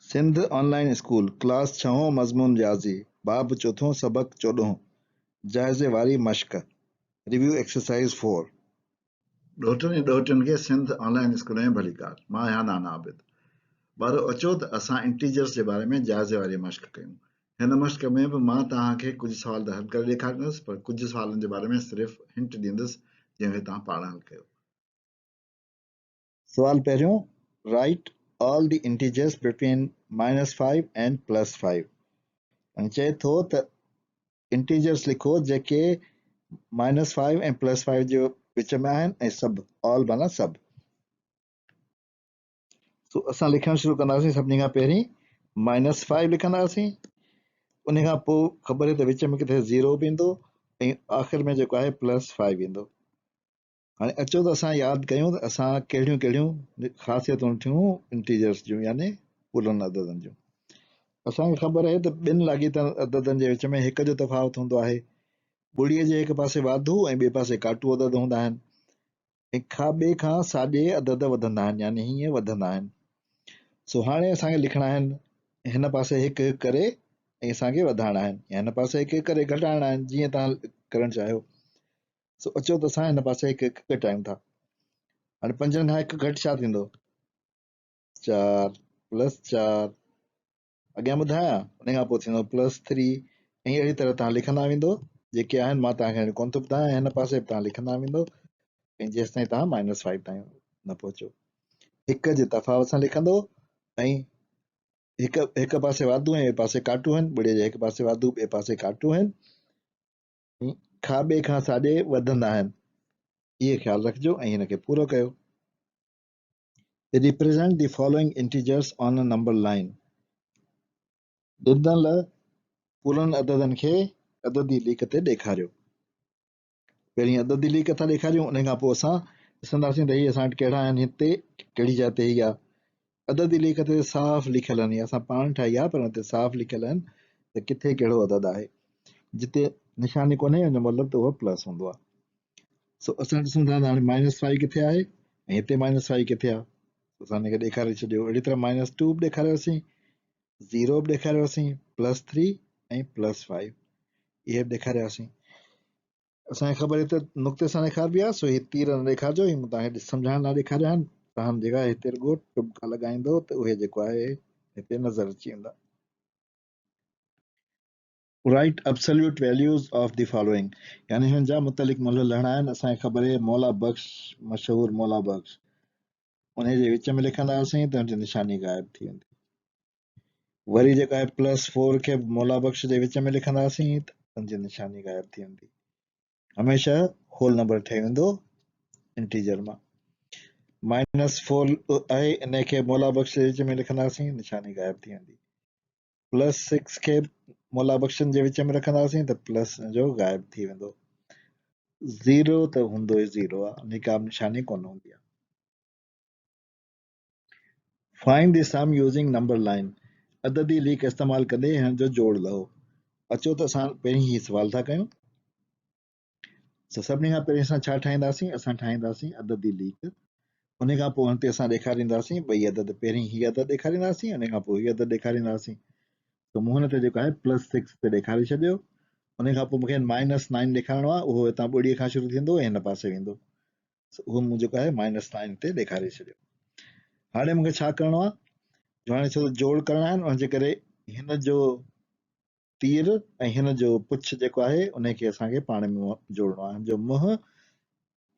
سنڌ آن line school, class ڇهون مضمون رياضي، باب چوٿون سبق چوڏهون، جائزي واري مشق، Review Exercise 4. ڏوهٽن ۽ ڏوهٽين کي سنڌ آن لائين اسڪول ۾ ڀليڪار. مان آهيان نانا عابد. ٻارو اچو ته اسان انٽيجرس جي باري ۾ جائزي واري مشق ڪيون. هن مشق ۾ به مان توهان کي ڪجهه سوال ته حل ڪري ڏيکاريندس پر ڪجهه سوالن جي باري ۾ صرف هنٽ ڏيندس جنهن کي توهان پاڻ حل ڪيو. سوال پهريون، Write all the integers between minus five and plus five يعني چئي ٿو ته انٽيجرز لکو جيڪي مائنس فائيو ۽ پلس فائيو جي وچ ۾ آهن ۽ سڀ آل معنيٰ سڀ. سو اسان لکڻ شروع ڪنداسين سڀني کان پهرين مائنس فائيو لکنداسين ان کان پوء خبر آهي ته وچ ۾ ڪٿي زيرو به ايندو ۽ آخر ۾ جيڪو آهي پلس فائيو ايندو. هاڻي اچو ته اسان ياد ڪيون ته اسان ڪهڙيون ڪهڙيون خاصيتون ڏٺيون انٽيجرس جون يعني پورن عددن جون. اسان کي خبر آهي ته ٻن لاڳيتن عددن جي وچ ۾ هڪ جو تفاوت هوندو آهي. ٻڙي جي هڪ پاسي واڌو ۽ ٻئي پاسي ڪاٽو عدد هوندا آهن ۽ کاٻي کان ساڄي عدد وڌندا آهن يعني هيئن وڌندا آهن. سو هاڻي اسان کي لکڻا آهن هن پاسي هڪ هڪ ڪري ۽ اسان کي وڌائڻا آهن يا هن پاسي هڪ هڪ ڪري گهٽائڻا آهن جيئن توهان ڪرڻ چاهيو. سو اچو ته اسان هن پاسي هڪ هڪ گهٽايون ٿا. هاڻي پنجن کان هڪ گهٽ ڇا ٿيندو؟ چار پلس چار اڳيان ٻڌايان ان کان پوء ٿيندو پلس ٿري ۽ اهڙي طرح تان لکندا ويندو جيڪي آهن مان تان کي ڪون ٿو ٻڌايان هن پاسي به تان لکندا ويندو ۽ جيستائين تان مائنس فائيو تائين نه پهچو هڪ جي تفاوت سان لکندو ۽ هڪ هڪ پاسي واڌو ۽ ٻئي پاسي ڪاٽو آهن ٻڙي جي هڪ پاسي واڌو ٻئي پاسي ڪاٽو آهن کاٻي کان ساڄي وڌندا آهن. اهي خيال رکجو ۽ هن کي پورو ڪيو. Represent the following integers on a number line. ڏنل پورن عددن کي عددي ليڪ تي ڏيکاريو. پهرين عددي ليڪ ٿا ڏيکاريون ان کان پوء اسان ڏسنداسين ته هي اسان وٽ ڪهڙا آهن هتي ڪهڙي جاء تي هي آهي. عددي ليک تي صاف لکيل آهن، اسان پاڻ ٺاهي آهي پر ان تي صاف لکيل آهن ته ڪٿي ڪهڙو عدد آهي. جتي نشاني ڪونهي ان جو مطلب ته اهو پلس هوندو آهي. سو اسان ڏسون ٿا ته هاڻي مائنس فائيو ڪٿي آهي ۽ هتي مائنس فائيو ڪٿي آهي. اسان ان کي ڏيکاري ڇڏيو. اهڙي طرح مائنس ٽو به ڏيکاريوسين، زيرو به ڏيکاريوسين، پلس ٿري ۽ پلس فائيو اهي به ڏيکارياسين. اسان کي خبر آهي ته نقطي سان ڏيکاربي آهي سو هي تير نه ڏيکارجو هي مون توهان کي سمجهائڻ لاء ڏيکاريا آهن توهان جيڪا هتي رڳو ٽٻڪا لڳائيندو ته اهي جيڪو آهي هتي نظر اچي ويندا. Write absolute values of the following يعني هنن جا متعلق ملهه لهڻا آهن اسان کي خبر آهي مولا بخش مشهور مولا بخش انهي جي وچ ۾ لکنداسين ته ان جي نشاني غائب ٿي ويندي وري جيڪا آهي پلس فور کي مولا بخش جي وچ ۾ لکنداسين ته ان جي نشاني غائب ٿي ويندي. هميشه هول نمبر ٺهي ويندو انٽيجر مان. مائنس فور آهي ان کي مولا بخش جي وچ ۾ لکنداسين نشاني غائب ٿي ويندي. پلس سڪس کي مولا بخشن جي وچ ۾ رکنداسين ته پلس جو غائب ٿي ويندو. زيرو ته هوندو ئي زيرو آهي ان جي ڪا به نشاني ڪونه هوندي آهي. Find the sum using number line عددي ليڪ استعمال ڪندي هن جو جوڙ لهو. اچو ته اسان پهرين هي سوال ٿا ڪيون. سو سڀني کان پهرين اسان ڇا ٺاهينداسين؟ اسان ٺاهينداسين عددي ليڪ. ان کان پوء هن تي اسان ڏيکارينداسين ٻئي عدد پهرين هي عدد ڏيکارينداسين ان کان پوء هي عدد ڏيکارينداسين. سو مون هن تي جيڪو آهي پلس سڪس تي ڏيکاري ڇڏيو. ان کان پوء مون کي مائنس نائن ڏيکارڻو آهي اهو هتان ٻڙي کان شروع ٿيندو ۽ هن پاسي ويندو. اهو مون جيڪو آهي مائنس نائن تي ڏيکاري ڇڏيو. هاڻي مون کي ڇا ڪرڻو آهي جو هاڻي ڇو ته جوڙ ڪرڻا آهن ان جي ڪري هن جو تير ۽ هن جو پڇ جيڪو آهي ان کي اسان کي پاڻ ۾ جوڙڻو آهي. هن جو منهن،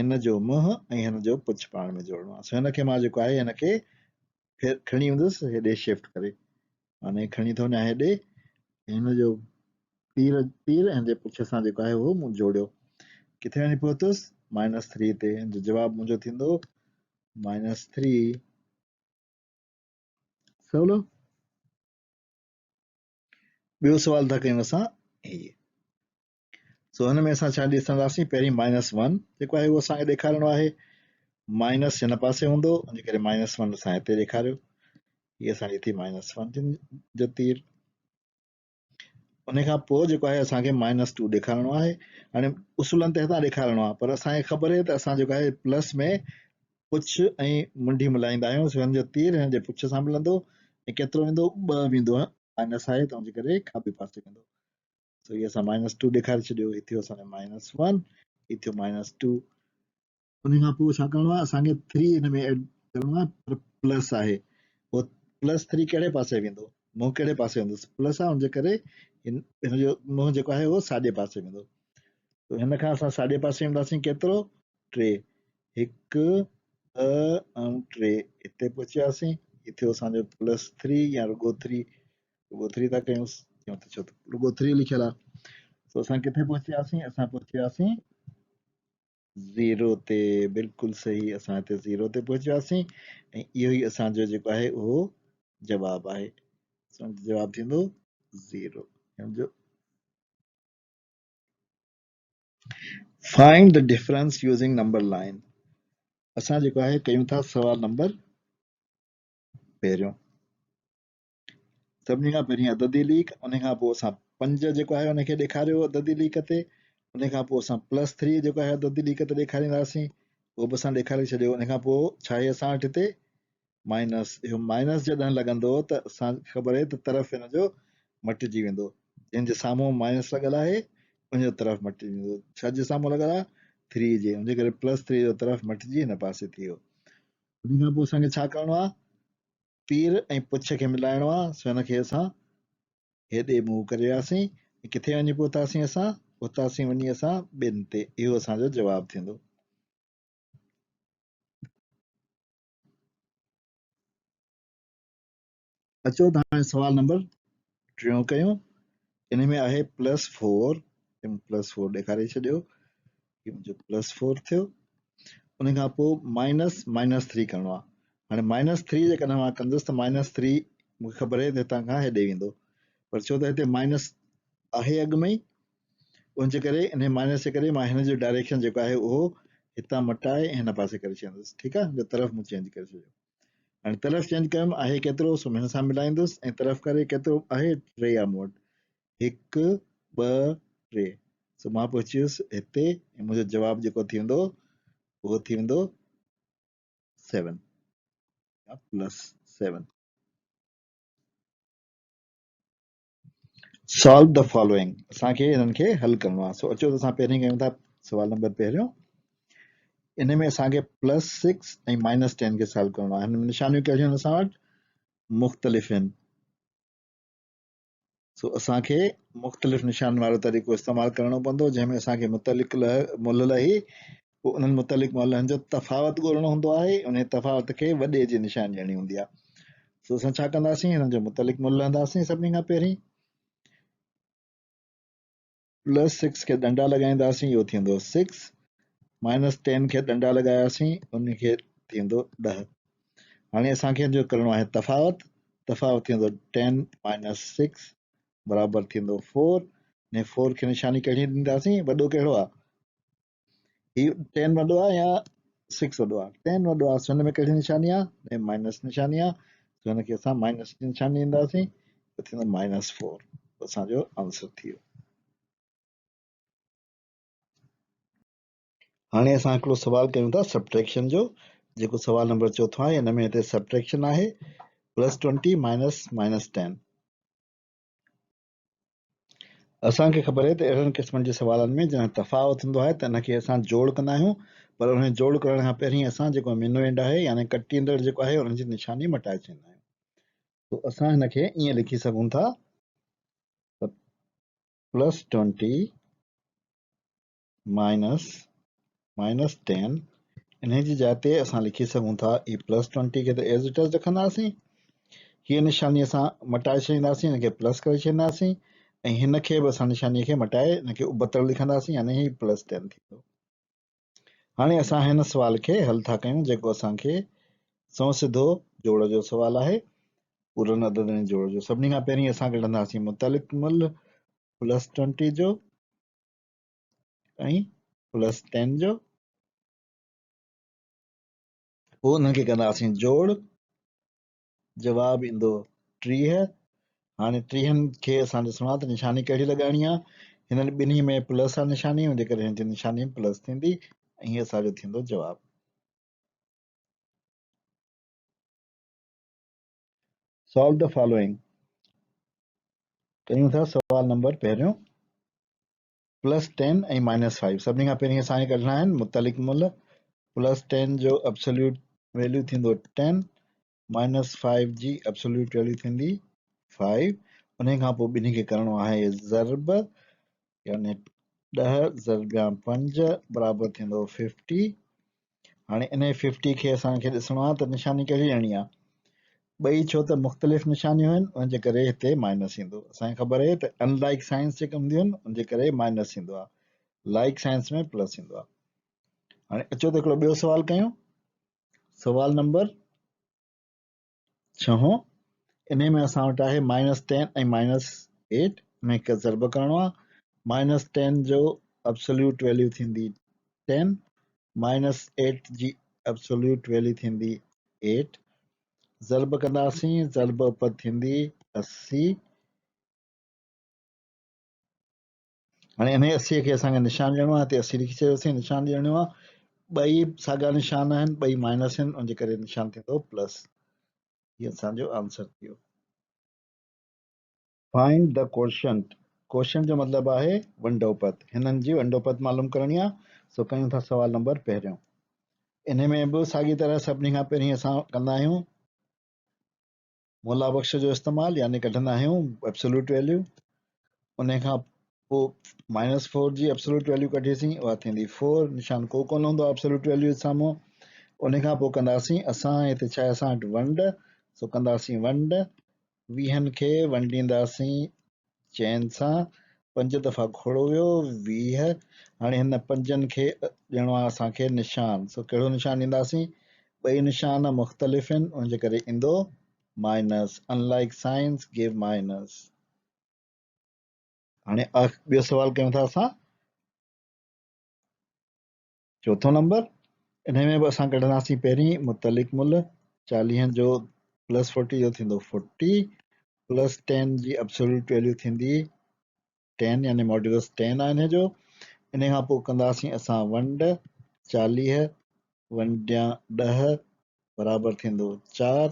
هن جو منهن ۽ هن جو پڇ پاڻ ۾ جوڙڻو آهي. سو هن کي مان جيڪو آهي هن کي کڻي ويندس هيڏي شفٽ ڪري معني کڻي ٿو وڃان هيڏي هن جو تير تير ۽ جي پڇ سان جيڪو آهي اهو مون جوڙيو ڪٿي وڃي پهتس مائنس ٿري تي هن جو جواب منهنجو ٿيندو مائنس ٿري سولو ٻيو سوال ٿا ڪيون اسان هي سو هن ۾ اسان ڇا ڏسنداسين پهرين مائنس ون جيڪو آهي اهو اسان کي ڏيکارڻو آهي مائنس هن پاسي هوندو ان جي ڪري مائنس ون اسان هتي ڏيکاريو هي اسان جي ٿي مائنس ون جو تير ان کان پوء جيڪو آهي اسان کي مائنس ٽو ڏيکارڻو آهي هاڻي اصولن تي هتان ڏيکارڻو آهي پر اسان کي خبر آهي ته اسان جيڪو آهي پلس ۾ پڇ ۽ منڍي ملائيندا آهيون سو هن جو تير هن جي پڇ سان ملندو ۽ ڪيترو ويندو ٻه ويندو مائنس آهي ته ان جي ڪري کاٻي پاسي ويندو. سو هي اسان مائنس ٽو ڏيکاري ڇڏيو، هي ٿيو اسان جو مائنس ون، هي ٿيو مائنس ٽو. ان کان پوء ڇا ڪرڻو آهي اسان کي ٿري هن ۾ ايڊ ڪرڻو آهي پر پلس آهي پوء پلس ٿري ڪهڙي پاسي ويندو منهن ڪهڙي پاسي هوندو پلس آهي ان جي ڪري هن جو منهن جيڪو آهي اهو ساڄي پاسي ويندو. هن کان اسان ساڄي پاسي وينداسين ڪيترو ٽي، هڪ ٻه ۽ ٽي هتي پهچياسين. هي ٿيو اسان جو پلس ٿري يا رڳو ٿري، رڳو ٿري ٿا ڪيون ڇو ته رڳو ٿري لکيل آهي. سو اسان ڪٿي پهچياسين اسان پهچياسين زيرو تي، بلڪل صحيح اسان هتي زيرو تي پهچياسين ۽ اهو ئي اسان جو جيڪو آهي اهو جواب آهي. اسان جو جواب ٿيندو zero. Find the difference using number line. اسان جيڪو آهي ڪيون ٿا سوال نمبر پهريون. سڀني کان پهرين عددي ليڪ، ان کان پوء اسان پنج جيڪو آهي ان کي ڏيکاريو عددي ليڪ تي، ان کان پوء اسان پلس ٿري جيڪو آهي عددي ليڪ تي ڏيکارينداسين، اهو به اسان ڏيکاري ڇڏيو. ان کان پوء ڇا آهي اسان وٽ هتي مائنس، اهو مائنس جڏهن لڳندو ته اسان کي خبر آهي ته طرف هن جو مٽجي ويندو، جنهن جي سامهون مائنس لڳل آهي ان جو طرف مٽجي ويندو. ڇا جي سامهون لڳل آهي؟ ٿري جي، ان جي ڪري پلس ٿري جو طرف مٽجي هن پاسي ٿي ويو. ان کان پوء اسان کي ڇا ڪرڻو آهي؟ پير ۽ پڇ کي ملائڻو آهي، سو هن کي اسان هيڏي منهن ڪري وياسين ۽ ڪٿي وڃي پهتاسين اسان؟ پهتاسين وڃي اسان ٻن تي. اهو اسان جو جواب ٿيندو. اچو ته هاڻي سوال نمبر ٽيون ڪيون. ان ۾ آهي پلس فور، پلس فور ڏيکاري ڇڏيو، هي منهنجو پلس فور ٿيو. ان کان پوء مائنس مائنس ٿري ڪرڻو آهي. هاڻي مائنس ٿري جيڪڏهن مان ڪندس ته مائنس ٿري مونکي خبر آهي ته هتان کان هيڏي ويندو، پر ڇو ته هتي مائنس آهي اڳ ۾ ئي، ان جي ڪري ان مائنس جي ڪري مان هن جو ڊائريڪشن جيڪو آهي اهو هتان مٽائي هن پاسي ڪري ڇڏيندس. ٺيڪ آهي، جو طرف مون چينج ڪري ڇڏيو. هاڻي طرف چينج ڪيم آهي ڪيترو، سو هن سان ملائيندس ۽ طرف ڪري ڪيترو آهي ٽي آهي مون وٽ، هڪ ٻه ٽي، سو مان پهچي ويس هتي ۽ منهنجو جواب جيڪو ٿي ويندو اهو ٿي ويندو سيون يا plus seven. Solve the following, اسان کي انهن کي حل ڪرڻو آهي. سو اچو ته اسان پهرين ڪيون ٿا سوال نمبر پهريون. ان ۾ اسان کي پلس سڪس ۽ مائنس ٽين کي سالو ڪرڻو آهي. هن ۾ نشانيون ڪهڙيون آهن اسان وٽ؟ مختلف آهن. سو اسان کي مختلف نشانين وارو طريقو استعمال ڪرڻو پوندو، جنهن ۾ اسان کي متعلق ملهه لهي پوء انهن متعلق ملهن جو تفاوت ڳولڻو هوندو آهي، انهي تفاوت کي وڏي جي نشاني ڏيڻي هوندي آهي. سو اسان ڇا ڪنداسين، هنن جو متعلق ملهه لهنداسين. سڀني کان پهرين پلس سڪس کي ڏنڊا لڳائينداسين، اهو ٿيندو سڪس، مائنس ٽين کي ڏنڊا لڳاياسين، ان کي ٿيندو ڏهه. هاڻي اسان کي جو ڪرڻو آهي تفاوت، تفاوت ٿيندو ٽين مائنس سڪس برابر ٿيندو فور. ۽ فور کي نشاني ڪهڙي ڏينداسين، وڏو ڪهڙو آهي، هي ٽين وڏو آهي يا سڪس وڏو آهي؟ ٽين وڏو آهي. سو هن ۾ ڪهڙي نشاني آهي؟ مائنس نشاني آهي، سو هن کي اسان مائنس جي نشاني ڏينداسين، ته ٿيندو مائنس فور اسان جو آنسر ٿي ويو. هاڻي اسان هڪڙو سوال ڪيون ٿا سبٽريڪشن جو، جيڪو سوال نمبر چوٿون آهي. هن ۾ هتي سبٽريڪشن آهي پلس ٽوئنٽي مائنس مائنس ٽين. اسان کي خبر آهي ته اهڙن قسمن جي سوالن ۾ جڏهن تفاوت هوندو آهي ته ان کي اسان جوڙ ڪندا آهيون، پر ان جوڙ ڪرڻ کان پهرين اسان جيڪو مينوئنڊ آهي يعني ڪٽيندڙ جيڪو آهي ان جي نشاني مٽائي ڇڏيندا آهيون. تو اسان هن کي ائين لکي سگهون ٿا ته پلس ٽوئنٽي مائنس مائنس ٽين، انهي جي جاء تي اسان لکي سگهون ٿا هي پلس ٽوئنٽي کي ته ايز it از رکنداسين، هيء نشاني اسان مٽائي ڇڏينداسين، هن کي پلس ڪري ڇڏينداسين ۽ هن کي به اسان نشاني کي مٽائي هن کي ابتڙ لکنداسين، يعني هي پلس ٽين ٿيندو. هاڻي اسان هن سوال کي حل ٿا ڪيون جيڪو اسان کي سنئون سڌو جوڙ جو سوال آهي، پورن عددن جي جوڙ جو. سڀني کان پهرين اسان ڪڍنداسين متعلق ملهه پلس ٽوئنٽي جو ۽ پلس ٽين جو، پوء انهن کي ڪنداسين جوڙ، جواب ايندو 30. هاڻي ٽيهن کي اسان ڏسڻو آهي ته نشاني ڪهڙي لڳائڻي آهي. هنن ٻنهي ۾ پلس آهي نشاني، ان جي ڪري هن جي نشاني پلس ٿيندي ۽ هي اسان جو ٿيندو جواب. Solve the following ڪيون ٿا سوال نمبر پهريون پلس ٽين ۽ مائنس فائيو سڀني کان پهرين اسان کي ڪڍڻا آهن متعلق ملهه پلس ٽين جو ابسوليوٽ ويليو ٿيندو ٽين مائنس فائيو جي ابسوليوٽ ويليو ٿيندي فائيو ان کان پوء ٻنهي کي ڪرڻو آهي ضرب يعني 10 ضربيان 5 برابر ٿيندو 50. هاڻي انهي 50 کي اسان کي ڏسڻو آهي ته نشاني ڪهڙي ڏيڻي آهي. ٻئي ڇو ته مختلف نشانيون آهن ان جي ڪري هتي مائنس ايندو. اسان کي خبر آهي ته ان لائيڪ سائنس جيڪي هونديون آهن ان جي ڪري مائنس ايندو آهي. لائيڪ سائنس ۾ پلس ايندو آهي. هاڻي اچو ته هڪڙو ٻيو سوال ڪيون. سوال نمبر ڇهون، انهي ۾ اسان وٽ آهي مائنس ٽين ۽ مائنس ايٽ ۾ هڪ ضرب ڪرڻو آهي مائنس ٽين جو ابسوليوٽ ويليو ٿيندي ٽين مائنس ايٽ جي ابسوليوٽ ويليو ٿيندي ايٽ ضرب ڪنداسين ضرب اپت ٿيندي 80 هاڻي انهيء 80 کي اسان کي نشان ڏيڻو آهي، هتي 80 لکي ڇڏيوسين، نشان ڏيڻو آهي، ٻئي ساڳا نشان آهن، ٻئي مائنس آهن، ان جي ڪري نشان ٿيندو پلس. هي اسان جو آنسر ٿيو. فائنڊ the quotient, quotient جو مطلب آهي ونڊوپت، هنن جي ونڊوپت معلوم ڪرڻي آهي، سو ڪيون ٿا سوال نمبر پهريون. انهي ۾ به ساڳي طرح سڀني کان پهرين اسان ڪندا آهيون مولا بخش جو استعمال يعني ڪڍندا آهيون ابسولوٽ ويليو ان کان پوء مائنس فور جي ابسولوٽ ويليو ڪڍيسين اها ٿيندي فور نشان ڪو ڪونه هوندو ابسولوٽ ويليو سامهون ان کان پوء ڪنداسين اسان هتي ڇا اسان وٽ ونڊ سو ڪنداسين ونڊ ويهن کي ونڊينداسين چئن سان پنج دفعا کوڙو ويو 20 هاڻي هن پنجن کي ڏيڻو آهي اسان کي نشان سو ڪهڙو نشان ڏينداسين ٻئي نشان مختلف آهن ان جي ڪري ايندو minus unlike signs give minus هاڻي ٻيو سوال ڪيون ٿا اسان چوٿون نمبر، انهي ۾ به اسان ڪڍنداسين پهرين متعلق ملهه، چاليهن جو پلس فورٽي جو ٿيندو فورٽي، پلس ٽين جي ابسولوٽ ويليو ٿيندي ٽين يعني ماڊيولس ٽين آهي انهي جو، انهي کان پوء ڪنداسين اسان ونڊ، 40 ونڊيان 10 برابر ٿيندو چار،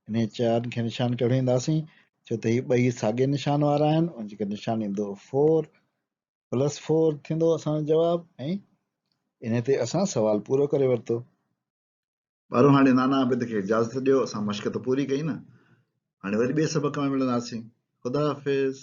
انهي چار کي نشان ڪهڙو ڏينداسين ڇو ته هي ٻئي ساڳي نشان وارا آهن ان جي ڪري نشان ايندو فور، پلس فور ٿيندو اسان جو جواب ۽ انهي تي اسان سوال پورو ڪري ورتو. ٻارو هاڻي نانا عابد کي اجازت ڏيو اسان مشق ته پوري ڪئي نه هاڻي وري ٻئي سبق ۾ ملنداسين خدا حافظ.